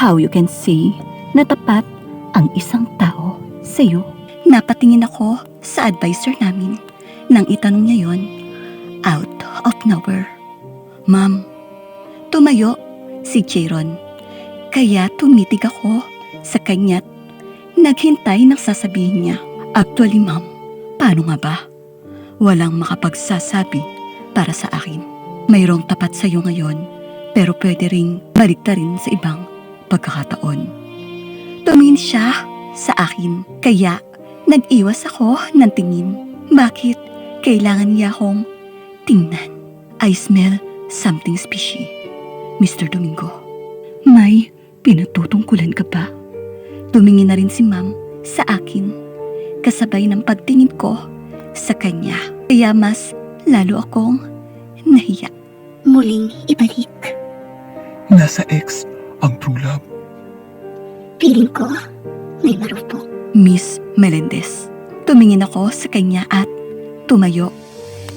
How you can say na tapat ang isang tao sa'yo? Napatingin ako sa advisor namin nang itanong niya yon out of nowhere. "Ma'am," tumayo si Jaron. Kaya tumitig ako sa kanya't naghintay ng sasabihin niya. "Actually, ma'am, paano nga ba? Walang makapagsasabi para sa akin. Mayroong tapat sa'yo ngayon, pero pwede ring baliktarin sa ibang pagkakataon." Tumingin siya sa akin, kaya nag-iwas ako ng tingin. Bakit kailangan niya akong tingnan? "I smell something fishy, Mr. Domingo. May pinatutungkulan ka ba?" Tumingin na rin si ma'am sa akin, kasabay ng pagtingin ko sa kanya. Kaya mas lalo akong nahiya. Muling ibalik. Nasa ex ang true love. Feeling ko may marupok. Miss Melendez. Tumingin ako sa kanya at tumayo.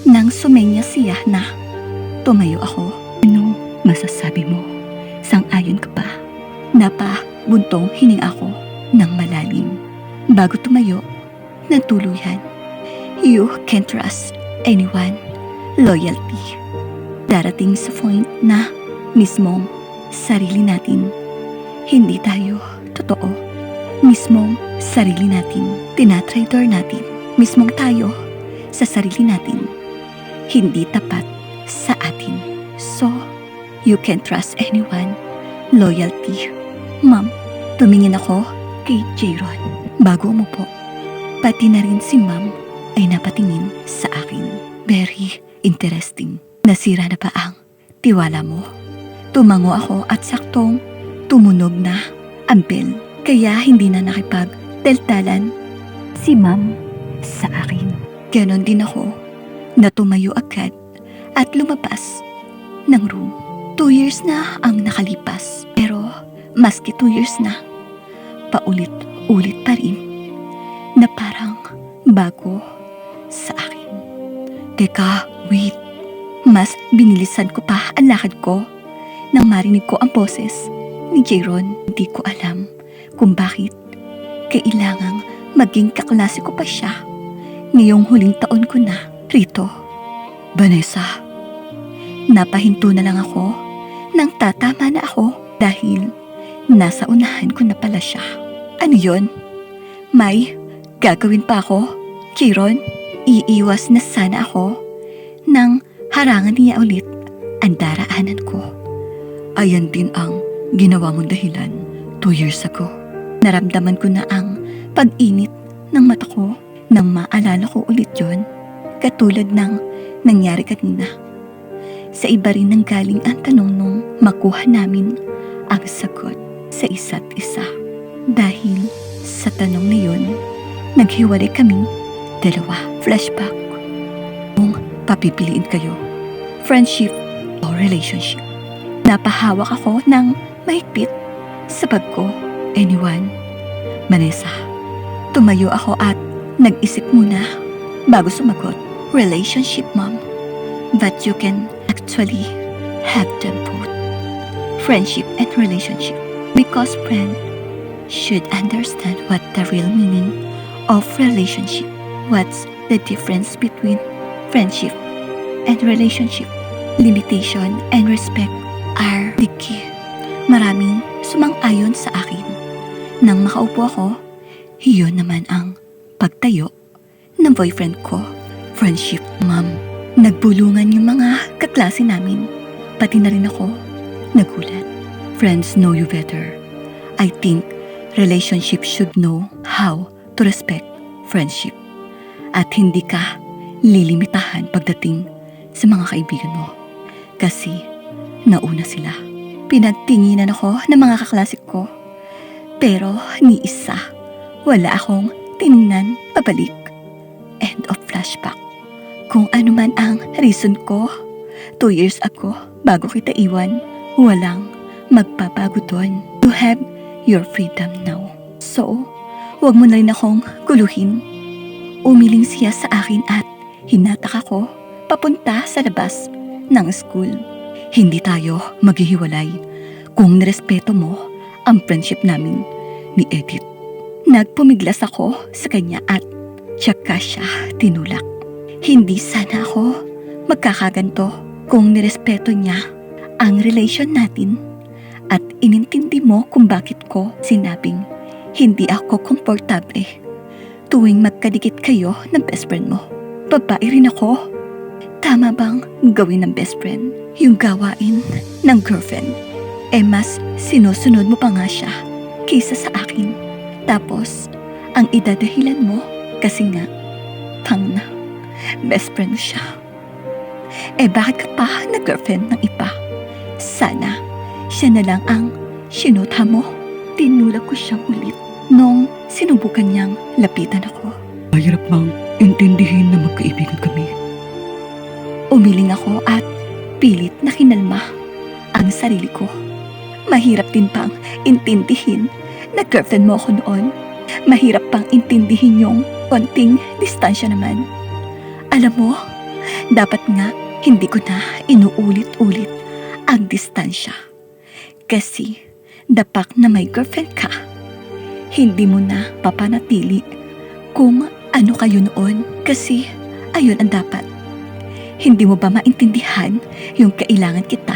Nang sumenya siya na tumayo ako. "Ano masasabi mo? Sang-ayon ka ba?" Napa buntong hininga ako ng malalim bago tumayo ng tuluyan. You can't trust anyone. Loyalty. Darating sa point na mismong sarili natin, hindi tayo totoo. Mismong sarili natin, tinatraidor natin. Mismong tayo sa sarili natin, hindi tapat sa atin. So, you can't trust anyone. Loyalty. Ma'am, tumingin ako kay Jaron bago umupo. Pati na rin si ma'am ay napatingin sa akin. Very interesting. Nasira na ba ang tiwala mo? Tumango ako at saktong tumunog na ang bell. Kaya hindi na nakipag-taltalan si ma'am sa akin. Ganon din ako na tumayo agad at lumabas ng room. 2 years na ang nakalipas. Pero maski 2 years na, paulit-ulit pa rin na parang bago sa akin. Teka, wait. Mas binilisan ko pa ang lakad ko nang marinig ko ang boses ni Jaron. Hindi ko alam kung bakit kailangang maging kaklase ko pa siya ngayong huling taon ko na rito. "Vanessa." Napahinto na lang ako nang tatama na ako dahil nasa unahan ko na pala siya. Ano yon? May gagawin pa ako? Jaron? Iiwas na sana ako nang harangan niya ulit ang daraanan ko. "Ayan din ang ginawa mong dahilan 2 years ago." Naramdaman ko na ang pag-init ng mata ko nang maalala ko ulit yon. Katulad ng nangyari kanina. Sa iba rin nanggaling ang tanong nung makuha namin ang sagot sa isa't isa. Dahil sa tanong na yun, naghiwalay kaming dalawa. Flashback. Kung papipiliin kayo, friendship o relationship? Napahawak ako ng mahigpit sa bag ko. "Anyone?" "Vanessa." Tumayo ako at nag-isip muna bago sumagot. "Relationship, ma'am. But you can actually have them both. Friendship and relationship. Because friend should understand what the real meaning of relationship. What's the difference between friendship and relationship? Limitation and respect are the key." Maraming sumang-ayon sa akin. Nang makaupo ako, iyon naman ang pagtayo ng boyfriend ko. "Friendship, ma'am." Nagbulungan yung mga kaklase namin. Pati na rin ako nagulat. "Friends know you better. I think relationship should know how to respect friendship. At hindi ka lilimitahan pagdating sa mga kaibigan mo. Kasi nauna sila." Pinagtinginan ako ng mga kaklase ko. Pero ni isa, wala akong tiningnan pabalik. End of flashback. Kung ano man ang reason ko, 2 years ago bago kita iwan, walang magpapago doon. You have your freedom now. So, wag mo na rin akong guluhin. Umiling siya sa akin at hinatak ako papunta sa labas ng school. Hindi tayo maghihiwalay kung nirespeto mo Ang friendship namin ni Edith. Nagpumiglas ako sa kanya at tsaka siya tinulak. Hindi sana ako magkakaganto kung nirespeto niya ang relation natin at inintindi mo kung bakit ko sinabing hindi ako komportable tuwing magkadikit kayo ng best friend mo. Babae rin ako. Tama bang gawin ng best friend yung gawain ng girlfriend? Eh mas sinusunod mo pa nga siya kaysa sa akin. Tapos, ang idadahilan mo kasi nga, tang na, best friend mo siya. Eh bakit ka pa nag-girlfriend ng iba? Sana siya na lang ang sinota mo. Tinulak ko siyang ulit nung sinubukan niyang lapitan ako. Mahirap bang intindihin na magkaibigan kami? Umiling ako at pilit na kinalma ang sarili ko. Mahirap din pang intindihin na girlfriend mo ako noon. Mahirap pang intindihin yung konting distansya naman. Alam mo, dapat nga hindi ko na inuulit-ulit ang distansya. Kasi dapat na may girlfriend ka, hindi mo na papanatili kung ano kayo noon kasi ayun ang dapat. Hindi mo ba maintindihan yung kailangan kita?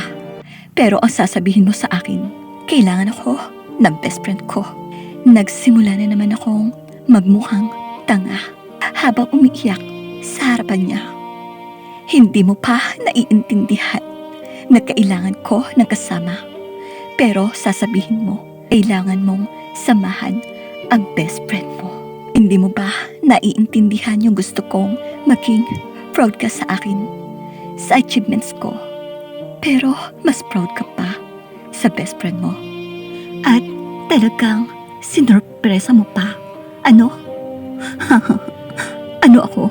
Pero ang sasabihin mo sa akin, kailangan ako ng best friend ko. Nagsimula na naman akong magmukhang tanga habang umiiyak sa harapan niya. Hindi mo pa naiintindihan na kailangan ko ng kasama. Pero sasabihin mo, kailangan mong samahan ang best friend mo. Hindi mo ba naiintindihan yung gusto kong maging proud ka sa akin, sa achievements ko? Pero mas proud ka pa sa best friend mo. At talagang sinurpresa mo pa. Ano? Ano ako?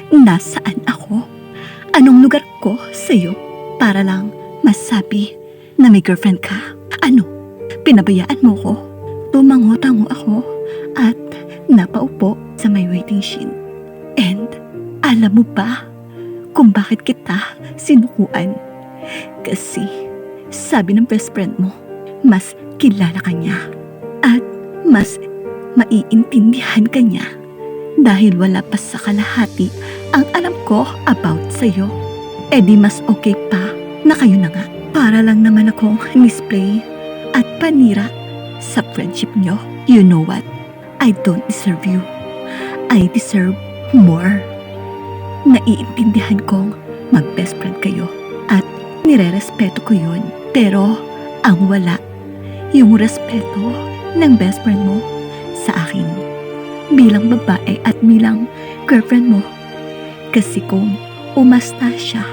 Nasaan ako? Anong lugar ko sa'yo para lang masabi na may girlfriend ka? Ano? Pinabayaan mo ko? Tumango-tango ako at napaupo sa may waiting shed. And alam mo ba kung bakit kita sinukuan? Kasi sabi ng best friend mo, mas kilala ka niya at mas maiintindihan ka niya dahil wala pa sa kalahati ang alam ko about sa'yo. Eh di mas okay pa na kayo na nga, para lang naman akong display at panira sa friendship nyo. You know what? I don't deserve you. I deserve more. Naiintindihan kong mag-best friend kayo at nirerespeto ko yun. Pero ang wala, yung respeto ng best friend mo sa akin bilang babae at bilang girlfriend mo. Kasi kung umasta siya,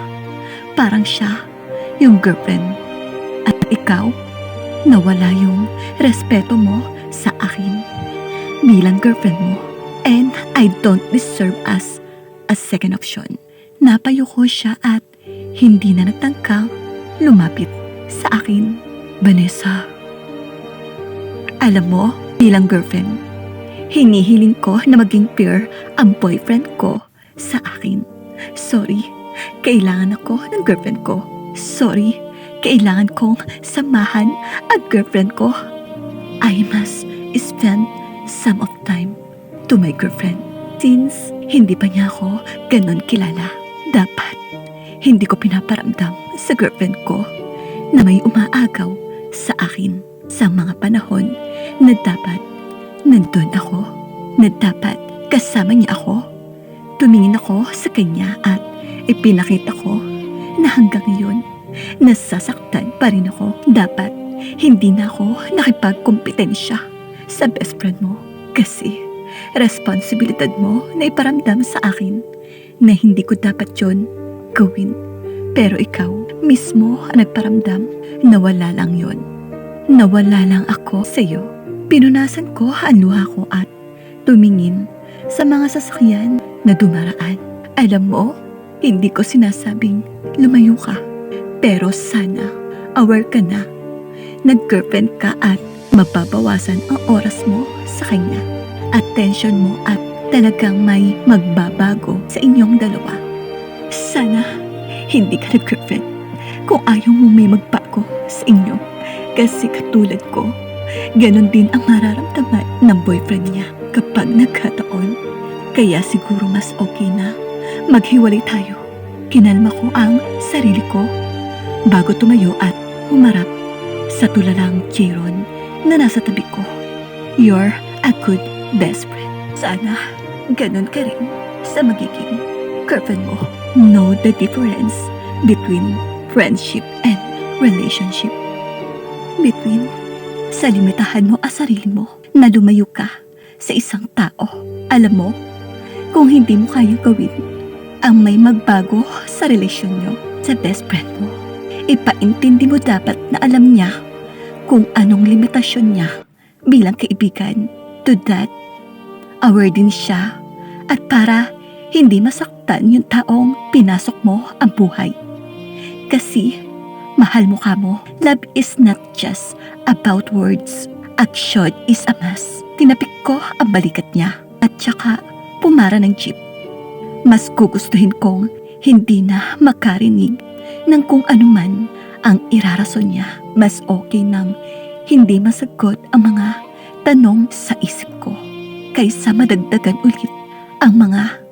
parang siya yung girlfriend. At ikaw, nawala yung respeto mo sa akin bilang girlfriend mo. And I don't deserve as a second option. Napayuko siya at hindi na nagtangkang lumapit sa akin. Vanessa, alam mo, bilang girlfriend, hinihiling ko na maging fair ang boyfriend ko sa akin. Sorry, kailangan ako ng girlfriend ko. Sorry, kailangan kong samahan ang girlfriend ko. I must spend some of time to my girlfriend. Since hindi pa niya ako ganon kilala, dapat hindi ko pinaparamdam sa girlfriend ko na may umaagaw sa akin sa mga panahon na dapat nandun ako, na dapat kasama niya ako. Tumingin ako sa kanya at ipinakita ko na hanggang ngayon nasasaktan pa rin ako. Dapat hindi na ako nakipagkompetensya sa best friend mo kasi responsibilidad mo na iparamdam sa akin na hindi ko dapat yon gawin. Pero ikaw mismo ang nagparamdam na wala lang yon. Nawala lang ako sa iyo. Pinunasan ko ang luha ko at tumingin sa mga sasakyan na dumaraan. Alam mo, hindi ko sinasabing lumayo ka. Pero sana aware ka na. Nag-girlfriend ka at mababawasan ang oras mo sa kanya. Attention mo at talagang may magbabago sa inyong dalawa. Sana hindi ka nag-girlfriend kung ayaw mo may magbago sa inyo. Kasi katulad ko, Ganon din ang mararamdaman ng boyfriend niya kapag nagkataon. Kaya siguro mas okay na maghiwalay tayo. Kinalma ko ang sarili ko bago tumayo at humarap sa tulalang Jaron na nasa tabi ko. You're a good best friend. Sana ganon ka rin sa magiging girlfriend mo. Know the difference between friendship and relationship. Between sa limitahan mo ang sarili mo na lumayo ka sa isang tao. Alam mo, kung hindi mo kayang gawin ang may magbago sa relasyon nyo sa best friend mo, ipaintindi mo dapat na alam niya kung anong limitasyon niya bilang kaibigan. To that, aware din siya at para hindi masaktan yung taong pinasok mo ang buhay. Kasi mahal mo kamo. Love is not just about words. Action is a must. Tinapik ko ang balikat niya at saka pumara ng jeep. Mas gugustuhin kong hindi na makarinig ng kung anuman ang irarason niya. Mas okay nang hindi masagot ang mga tanong sa isip ko kaysa madagdagan ulit ang mga